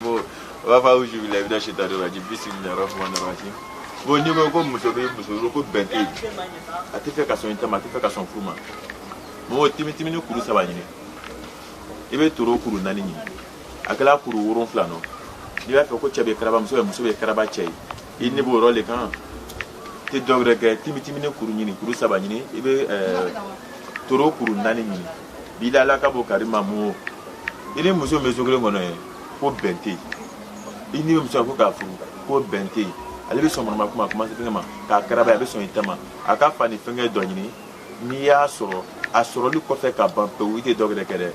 Bon, o b'a fɔ awuzu bilahi mina shaitani rajim bisimilahi rahmani rahim. Bon, n'i ko ko muso bɛ muso bolo ko bɛn tɛ yen, a tɛ fɛ ka sɔn i ta ma, a tɛ fɛ ka sɔn furu ma, mɔgɔ timitimini kuru saba ɲini, i bɛ toro kuru naani ɲini, a kɛla kuru 7 nɔ. N'i b'a fɛ ko cɛ bɛ karaba muso ye, muso bɛ karaba cɛ ye, i ne b'o yɔrɔ le kan tɛ dɔ wɛrɛ kɛ. Timitimini kuru ɲini, kuru saba ɲini, i bɛ toro kuru naani ɲini. Bila ala ka bɔ kari ma mun, i ni muso min bɛ so kelen kɔnɔ ye ko bɛn tɛ yen, i ni muso ko k'a furu ko bɛn tɛ yen, ale bɛ sɔn manama kuma kuma fɛngɛ ma k'a karaba, a bɛ sɔn i ta ma, a ka fa ni fɛngɛ dɔ ɲini. N'i y'a sɔrɔ, a sɔrɔli kɔfɛ ka ban pewu, i tɛ dɔ wɛrɛ kɛ dɛ,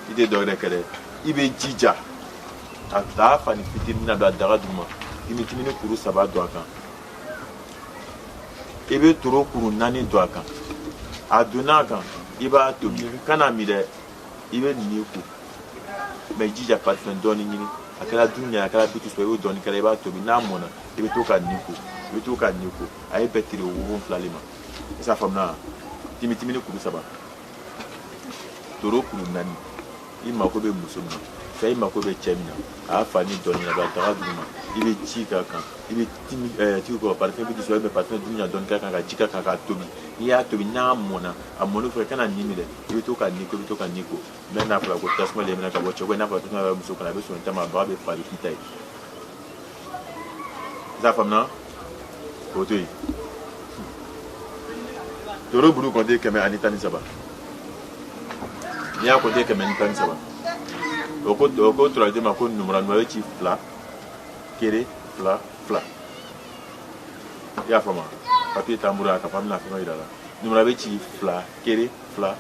i tɛ dɔ wɛrɛ kɛ dɛ, i bɛ jija a taa fani fitinin na don a daga duguma, timitimini kuru saba don a kan, i bɛ toro kuru naani don a kan. A donna a kan, i b'a tobi, kana min dɛ, i bɛ nin ko mɛ jija parfum dɔɔni ɲini, a kɛra dunuya ye, a kɛra biti sɔrɔ, i b'o dɔɔni kɛra, i b'a tobi, n'a mɔnna i bɛ to ka nin ko, i bɛ to ka nin ko, a ye bɛɛ tile 7 le ma. I s'a faamuya? Timitimini kuru saba, toro kuru naani, i mako bɛ muso min na fɛ, i mako bɛ cɛ min na, a y'a fa ni dɔɔni na, a daga duguma, i bɛ ji k'a kan, i bɛ timi ɛɛ tigi kɔ parfum bɛ sɔrɔ, i bɛ parfum dunuya dɔɔni k'a kan, ka ji k'a kan k'a tobi. N'i y'a tobi, n'a mɔnna, a mɔnni fɛ, kana nin minɛ, i bɛ to ka nin ko, i bɛ to ka nin ko. Mɛ n'a fɔra ko tasuma de minɛ ka bɔ cɛ ko, n'a fɔra tasuma bɛ muso kɔnɔ, a bɛ sɔn i ta ma, a baga bɛ fa, a bɛ k'i ta ye. I t'a faamuya? K'o to yen. Toro buru kɔnte 113, n'i y'a kɔnte 113, o ko turaden ma ko numura numura bɛ ci 2 1 2 2. I y'a faamu? Papiye t'an bolo yan ka fɔ an bɛna fɛn dɔ yira la. Numura bɛ ci 2 1 2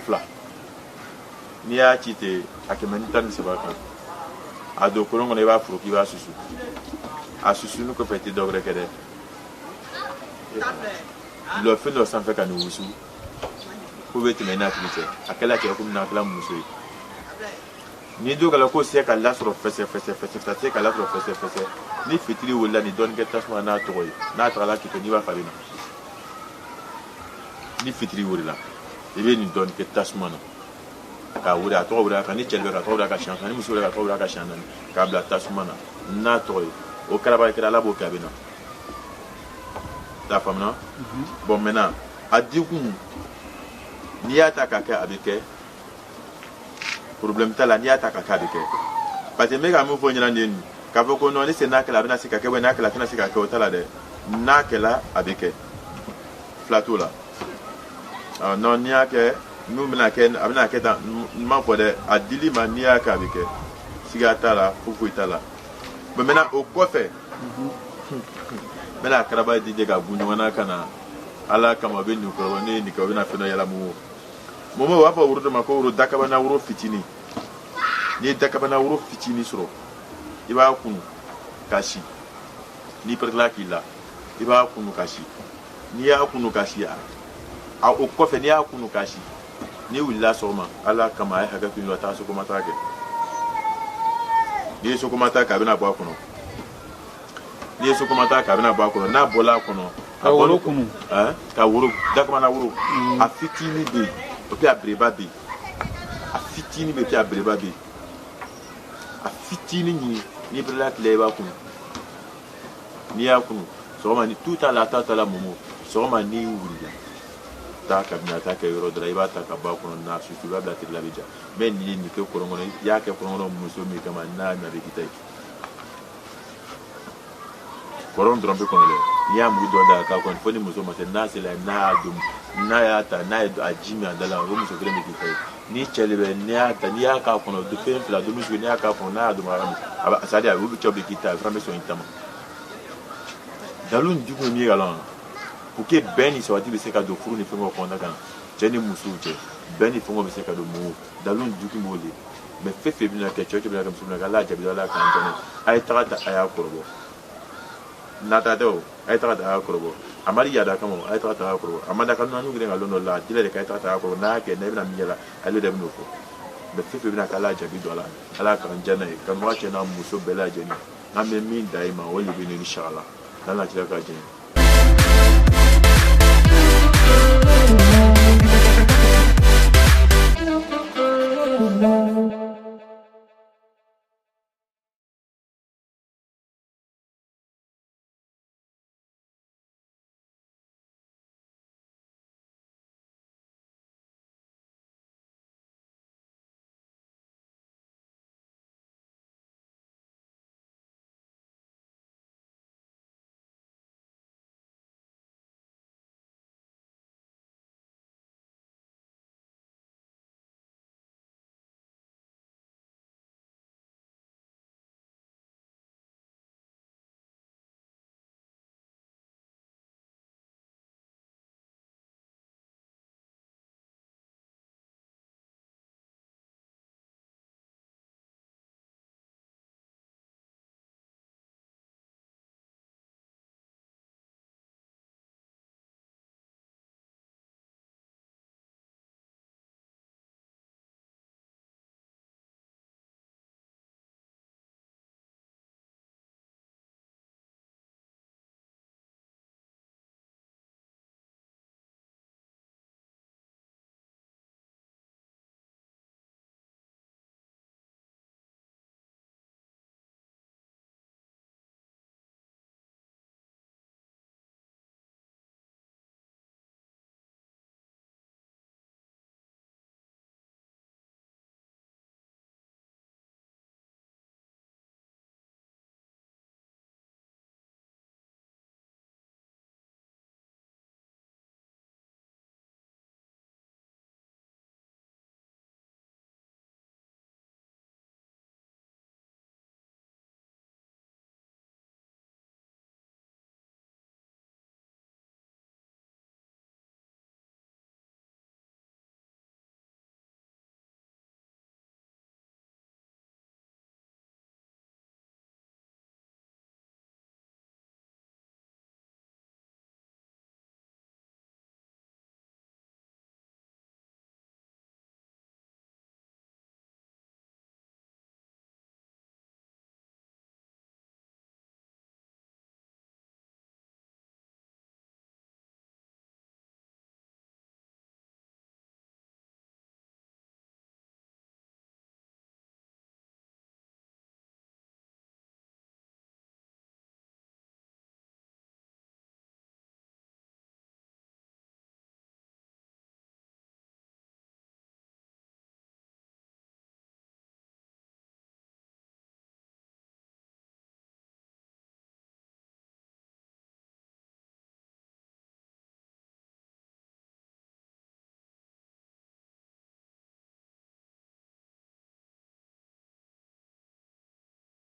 2. N'i y'a ci ten a 113 kan, a don kolon kɔnɔ, i b'a furu k'i b'a susu. A susuni kɔfɛ, i tɛ dɔ wɛrɛ kɛ dɛ, lɔ fɛn dɔ sanfɛ ka nin wusu ko bɛ tɛmɛ i n'a tigi cɛ, a kɛla cɛ komi n'a kɛla muso ye. Ni don kɛla ko se ka lasɔrɔ fɛsɛ fɛsɛ fɛsɛ fɛsɛ, se ka lasɔrɔ fɛsɛ fɛsɛ, ni fitiri wulila, ni dɔɔnin kɛ tasuma n'a tɔgɔ ye, n'a tagala k'i to, n'i b'a fɛ a bɛ na. Ni fitiri wulila, i bɛ nin dɔɔnin kɛ tasuma na k'a wuli, a tɔgɔ wuli a kan, ni cɛ bɛ ka tɔgɔ wuli a kan siɲɛ 2, ni muso bɛ ka tɔgɔ wuli a kan siɲɛ 4, k'a bila tasuma na n'a tɔgɔ ye, o karaba kɛra, Ala b'o kɛ, a bɛ na. T'a faamuya? Bon, maintenant a dikun, n'i y'a ta k'a kɛ, a bɛ kɛ, problème t'a la. N'i y'a ta k'a kɛ, a bɛ kɛ, parce que n bɛ ka min fɔ ɲɛna nin ye, nin k'a fɔ ko non, ni sen n'a kɛla a bɛna se ka kɛ, n'a kɛla a tɛna se ka kɛ, o t'a la dɛ. N'a kɛla a bɛ kɛ, fila t'o la. Non, n'i y'a kɛ n'u bɛna kɛ, a bɛna kɛ tan, n m'a fɔ dɛ. A dili ma, n'i y'a kɛ a bɛ kɛ, siga t'a la, foyi foyi t'a la. Bon, maintenant o kɔfɛ, n bɛna karaba di ka gun ɲɔgɔn na ka na Ala kama, u bɛ nin kɔrɔbɔ, ne ye nin kɛ, u bɛna fɛn dɔ yala mun mɔmɔ. U b'a fɔ woro dɔ ma ko woro dakabana, woro fitinin. N'i ye dakabana woro fitinin sɔrɔ, i b'a kunu ka si. N'i pɛrɛtila k'i la, i b'a kunu ka si. N'i y'a kunu ka si, a o kɔfɛ, n'i y'a kunu ka si, n'i wulila sɔgɔma, Ala kama, a ye hakɛ to yen, a taa sokoma taa kɛ. N'i ye sokoma taa kɛ, a bɛna bɔ a kɔnɔ. N'i ye sokoma taa kɛ, a bɛna bɔ a kɔnɔ. N'a bɔla a kɔnɔ, ka woro kunu, ka woro dakabana woro, a fitinin bɛ yen, o puis a belebeleba bɛ yen, a fitinin bɛ yen, puis a belebeleba bɛ yen. A fitinin ɲini, n'i perela tile, i b'a kunu. N'i y'a kunu sɔgɔma, ni tu t'a la, ta t'a la, mɔmɔ, sɔgɔma n'i wulila, taa kabini a t'a kɛ yɔrɔ dɔ la, i b'a ta ka bɔ a kɔnɔ n'a susu, i b'a bila tile la, a bɛ ja. Mɛ n'i ye nin kɛ kɔlɔn kɔnɔ, i y'a kɛ kɔlɔn kɔnɔ muso min kama, n'a y'a min, a bɛ k'i ta ye. Kɔrɔn dɔrɔn bɛ kɔnɔ dɛ, n'i y'a mugu dɔ da k'a kɔnɔ, fo ni muso ma se, n'a sera, n'a y'a don, n'a y'a ta, n'a ye a ji min a da la, o muso kelen bɛ k'i ta ye. Ni cɛ de bɛ, n'i y'a ta, n'i y'a k'a kɔnɔ fɛn fila dumuni sugu, n'i y'a k'a kɔnɔ, n'a y'a don, a bɛ, c'est à dire a bɛ cɛw bɛ k'i ta ye, o fana bɛ sɔn i ta ma. Dalu nin jugu ye min ye kalan pour que bɛn ni sabati bɛ se ka don furu ni fɛngɛw kɔnɔna kan, cɛ ni musow cɛ, bɛn ni fɛngɛw bɛ se ka don mɔgɔw. Dalu nin jugu b'o de mɛ, fɛn fɛn bɛna kɛ, cɛ bɛna kɛ, muso bɛna kɛ, Ala y'a jaabi, Ala k'an jɔn. A ye taga ta, a y'a kɔrɔbɔ, nata tɛ o, a ye taga ta, a y'a kɔrɔbɔ. A ma di yaada kama, a ye taga ta, a y'a kɔrɔbɔ. A ma da ka nanu kelen ka lon dɔ la, a dila de ka ye taga ta, a y'a kɔrɔbɔ. N'a y'a kɛ, n'a bɛna min yɛlɛ, ale de bɛn'o fɔ. Mɛ fɛn fɛn bɛna kɛ, Ala y'a jaabi don a la, Ala k'an diya n'a ye. Kanubaga cɛ n'a muso bɛɛ lajɛlen, n'an bɛ min da i ma, o de bɛ nin inshallah, n'Ala cira ka jɛn.